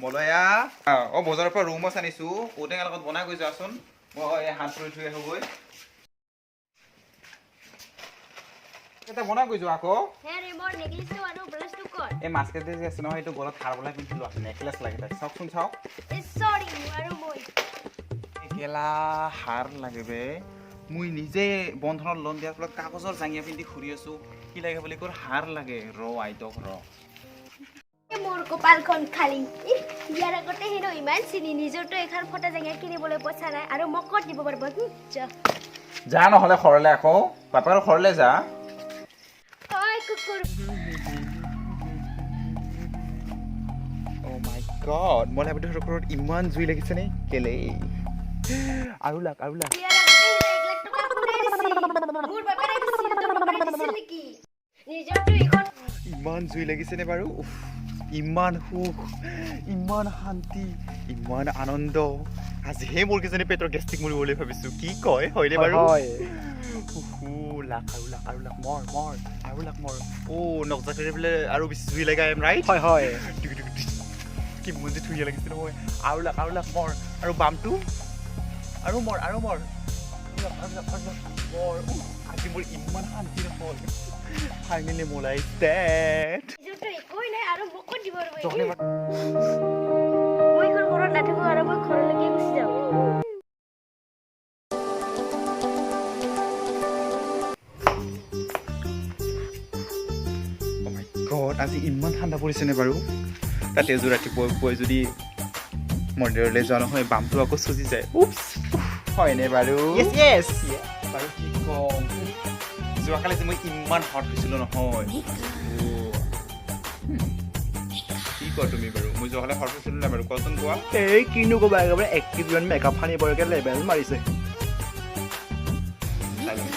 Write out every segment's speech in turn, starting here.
মলয়া, অ বজাৰৰ পৰা ৰৌ মাছ আনিছো, ঔটেঙাৰ লগত বনাই গৈ যোৱাচোন, মই হাত ভৰি ধুই আহোগৈ। এটা বনাই গৈ যোৱা আকৌ। হেৰি, মোৰ নেকলেচটো আৰু ব্ৰাছটো ক'ত? এই মাছ কেইটা যে আছে নহয়, সেইটো গলত হাৰ বলাই পিন্ধি লোৱা, নেকলেছ লাগে তাইক। চাওকচোন, চাওক। এই চৰি, নোৱাৰো মই। একেলা হাৰ লাগে বে। মই নিজে বন্ধনত লোন দিয়াৰ ফলত কাগজৰ জাঙিয়া পিন্ধি ঘূৰি আছো। কি লাগে বুলি কয়, হাৰ লাগে। ৰ আইতক ৰ। মোৰ কপালখন খালী। ইহ, ইয়াৰ আগতে হেনো ইমান চিনি, নিজৰতো এখন ফটা জাঙিয়া কিনিবলৈ পইচা নাই আৰু মোক ক'ত দিব পাৰিব? যা। যা নহ'লে ঘৰলে, আকৌ বাপেকৰ ঘৰলে যা। ঐ কুকুৰ। অ' মাই গড, মই ভাবিছোঁ ঘৰত ইমান জুই লাগিছে নে কেলেই। আৰু লাগ, আৰু লাগ। ইয়াৰ আগতে হেনো 1 লাখ টকা কোনে দিছিল? মোৰ বাপেৰে দিছিল, তোৰ বাপেৰে দিছিল নেকি? নিজৰতো এখন ইমান জুই লাগিছেনে বাৰু? উফ, ইমান সুখ, ইমান শান্তি, ইমান আনন্দ। আজিহে মোৰ কিজানি পেটৰ গেষ্ট্ৰিক মৰিব বুলি ভাবিছো। কি কয়, হয়নে বাৰু? হয়। উহু, লাখ আৰু লাখ, আৰু লাখ, মৰ মৰ, আৰু লাখ মৰ। অ' নকজাকেৰে বোলে আৰু বেছি জুই লাগে। I am right? হয় হয়। কিমান যে ধুনীয়া লাগিছে নহয়। আৰু লাখ, আৰু লাখ, মৰ। আৰু বামটো আৰু মৰ, আৰু মৰ, আৰু লাখ, আৰু লাখ, আৰু লাখ, মৰ। উফ, আজি মোৰ ইমান শান্তি নহয়। ফাইনেলি মলাই ডেড। নিজৰতো একোৱেই নাই আৰু মোক ক'ত দিব পাৰিব? জখনি। মই এইখন ঘৰত নাথাকো আৰু মই ঘৰলৈকে গুচি যাওঁ। Oh my god, আজি ইমান ঠাণ্ডা পৰিছেনে বাৰু? তাতে এযোৰ ৰাতিপুৱাই পুৱাই যদি মন্দিৰলৈ যোৱা নহয়, বামটো আকৌ চুজি যায়। উপছ, হয়নে বাৰু? য়েছ। বাৰু কি ক'ম, যোৱাকালি যে মই ইমান হট হৈছিলোঁ নহয়। কি কোৱা তুমি বাৰু, মই যোৱাকালি হট হৈছিলোঁ নাই বাৰু? কোৱাচোন, কোৱা। এই কিনো ক'বা, একেবাৰে 1 কেজিমান মেকআপ সানিবলৈকে লেবেল মাৰিছে। চাই ল'ম।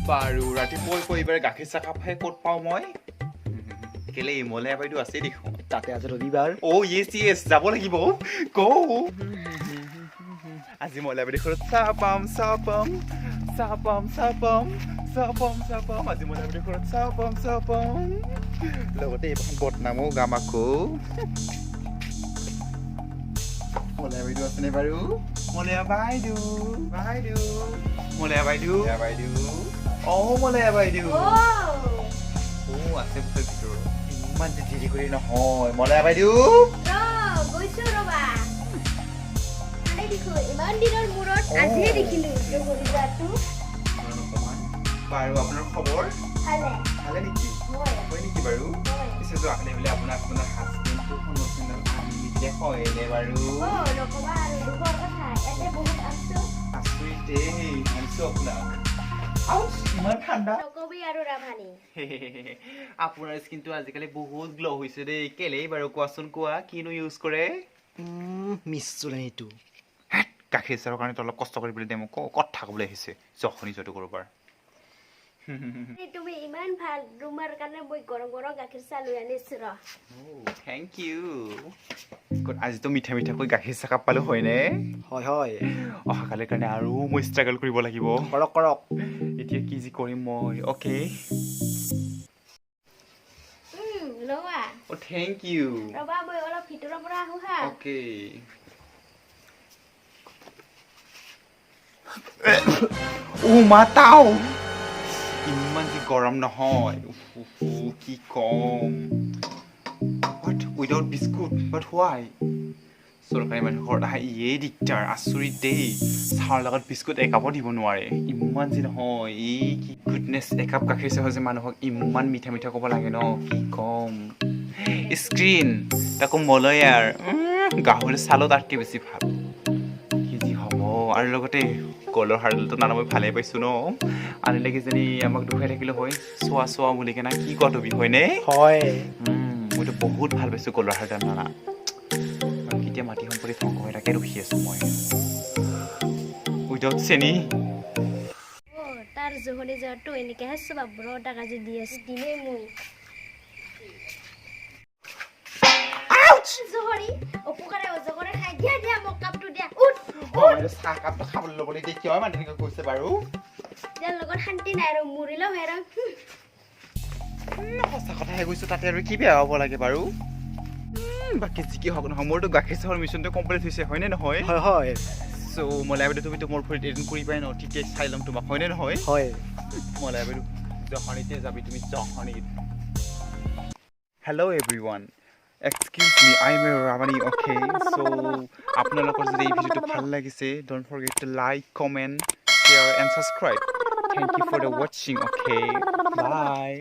বাৰু ৰাতিপুৱাই কৈ এইবাৰ গাখীৰ চাহ কাপহে ক'ত পাওঁ মই? কেলে মলয়া বাইদেউ আছেই দেখোন। তাতে আজি ৰবিবাৰ। অ' য়েছ য়েছ, যাব লাগিব। গৌ, আজি মলয়া বাইদেউ ঘৰত চাহ পাম, চাহ পাম, চাহ পাম, চাহ পাম, চাহ পাম, চাহ পাম। আজি মলয়া বাইদেউ ঘৰত চাহ পাম, চাহ পাম। লগতে এইখন বদনামো গাম আকৌ। মলয়া বাইদেউ আছেনে বাৰু? মলয়া বাইদেউ, বাইদেউ, মলয়া বাইদেউ, বাইদেউ, অ' মলয়া বাইদেউ। অ' আছে বোধহয় ভিতৰত। ইমান যে দেৰি কৰি নহয় মলয়া বাইদেউ। ৰ, গৈছো ৰবা। ভালে দেখো, ইমান দিনৰ মূৰত আজিহে দেখিলো ভতিজাটো। অকণমান বাৰু আপোনাৰ খবৰ? ভালে। ভালে নেকি? হয়। হয় নেকি বাৰু? হয়। পিছে যোৱাকালি বোলে আপোনাক আপোনাৰ হাজবেণ্ডটো সোণৰ চেণ্ডেল আনি নিদিলে, হয়নে বাৰু? অ নকবা আৰু দুখৰ কথা, ইয়াতে বহুত আছো। আচৰিত দেই, মানিছো আপোনাক। আউচ, ইমান ঠাণ্ডা। নকবি আৰু ৰাভানী। আপোনাৰ স্কিনটো আজিকালি বহুত গ্ল' হৈছে দেই। কেলেই বাৰু, কোৱাচোন কোৱা, কিনো ইউজ কৰে? মিছ এইটো। হেত, গাখীৰ চাহৰ কাৰণে অলপ কষ্ট কৰিবলৈ দে মোক। কথা ক'বলৈ আহিছে জখনি য'টো ক'ৰবাৰ। তুমি ইমান ভাল, তোমাৰ কাৰণে মই গৰম গৰম গাখীৰ চাহ লৈ আনিছো ৰ। Thank U. আজিতো মিঠা মিঠাকৈ গাখীৰ চাহ কাপ পালোঁ, হয়নে? হয় হয়। অহাকালিৰ কাৰণে আৰু মই ষ্ট্ৰাগল কৰিব লাগিব। কৰক কৰক। এতিয়া কি যি কৰিম মই। অ'কে। লোৱা। অ' thank U. ৰবা, মই অলপ ভিতৰৰ পৰা আহো হা। অ'কে। অ' মাতাও, ইমান যে গৰম নহয়। উফ, উফ, উফ, কি ক'ম। What, without biscuit? But why? চৰকাৰী মানুহ ঘৰত আহা ইয়েই দিগদাৰ। আচৰিত দেই, চাহৰ লগত বিস্কুট একাপো দিব নোৱাৰে। ইমান যে নহয়, এই কি গুডনেছ, একাপ গাখীৰ চাহ যে মানুহক ইমান মিঠা মিঠা ক'ব লাগে ন, কি ক'ম। স্ক্ৰীন তাকো মলয়াৰ, গাহৰি চালো তাতকৈ বেছি ভাল। কি যি হ'ব। আৰু লগতে গলৰ হাৰডালটো নানা মই ভালেই পাইছোঁ ন। আনিলে কিজানি আমাক দুখাই থাকিলে হয়, চোৱা চোৱা বুলি কেনে। কি কোৱা তুমি, হয়নে? হয়। মইতো বহুত ভাল পাইছোঁ গলৰ হাৰডাল নানা। আৰু কেতিয়া মাটি সম্পত্তি ধ্বংস হৈ তাকে ৰখি আছোঁ মই। উইদাউট চেনি। অ তাৰ জহনি যোৱাটো এনেকেহে চবাব ৰ। তাক আজি দি আছো, দিমেই মই। জহৰি অপকাৰে অজগৰে খাই। দিয়া দিয়া, মোক কাপটো দিয়া। উঠ। চাহ কাপটো খাবলৈ ল'বলৈ এতিয়া কিয় ইমান তেনেকৈ কৈছে বাৰু? ইয়াৰ লগত শান্তি নাই আৰু মৰিলেও আৰু। সঁচা কথাহে কৈছোঁ, তাতে আৰু কি বেয়া হ'ব লাগে বাৰু? বাকী যি কি হওক নহয়, মোৰতো গাখীৰ চাহৰ মিছনটো কমপ্লিট হৈছে, হয়নে নহয়? হয়। চ' মলাই বাইদেউ, তুমিতো মোৰ ভৰিত এদিন কৰিবাই ন, তেতিয়াই চাই ল'ম তোমাক, হয়নে নহয়? হয়। মলাই বাইদেউ, জহনীতে যাবি তুমি জহনীত। Hello everyone, excuse me, I am a Ravani, okay? So আপোনালোকৰ যদি এই ভিডিঅ'টো ভাল লাগিছে, don't forget to like, comment, share and subscribe. Thank you for the watching, okay? Bye.